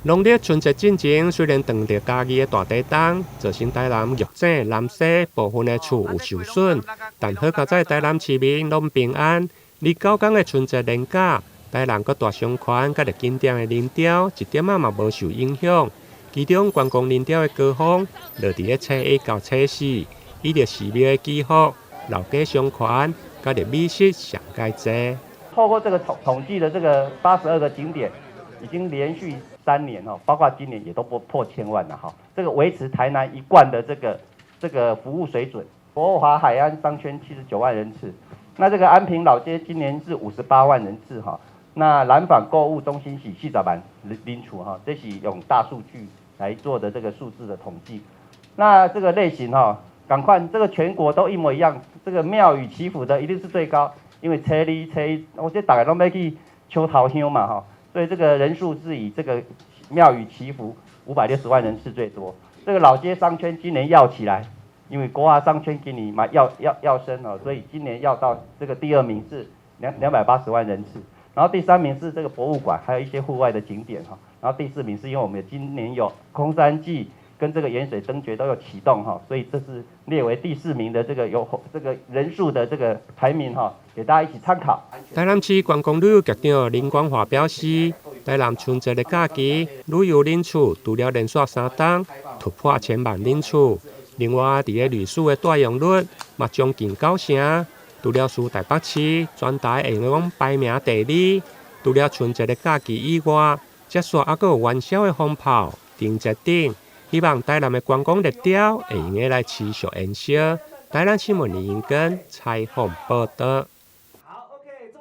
農曆春節進前，雖然撞著嘉義的大地動，造成台南玉井、南勢部分的厝有受損，但好佳哉台南市民攏平安。而九工的春節連假，台南各大商圈佮景點的人潮一點仔嘛無受影響。其中觀光人潮的高峰落佇咧初一到初四，以著寺廟的祈福、老街商圈佮著美食上蓋濟。透過這個統計的這個82個景點，已經連續3年哦，包括今年也都破千萬了哈。這個維持台南一貫的這個服務水準。國華海岸商圈79萬人次，那這個安平老街今年是58萬人次哈。那南紡購物中心是40萬人次哈，這是用大數據來做的這個數字的統計。那這個類型哈，趕快這個全國都一模一樣，這個廟宇祈福的一定是最高，因為初二初一，我這大家攏欲去搶頭香嘛哈。所以這個人數是以這個廟宇祈福560萬人次最多。這個老街商圈今年躍起來，因為國華商圈今年嘛躍升哦，所以今年躍到這個第二名是280萬人次。然後第三名是這個博物館，還有一些戶外的景點哈。然後第四名是因為我們今年有空山祭跟這個鹽水燈節都有啟動哈，所以這是列為第四名的這個有這個人數的這個排名哈，給大家一起參考。台南市觀光旅遊局長林光華表示，台南春節的假期旅遊人次除了連續3冬突破千萬人次，另外佇咧旅宿的住用率嘛將近九成，除了輸台北市，全台會用講排名第二。除了春節的假期以外，接續猶閣有元宵的風炮、燈節等，希望台南的觀光熱潮會用得來持續延燒。台南新聞林英根採訪報導。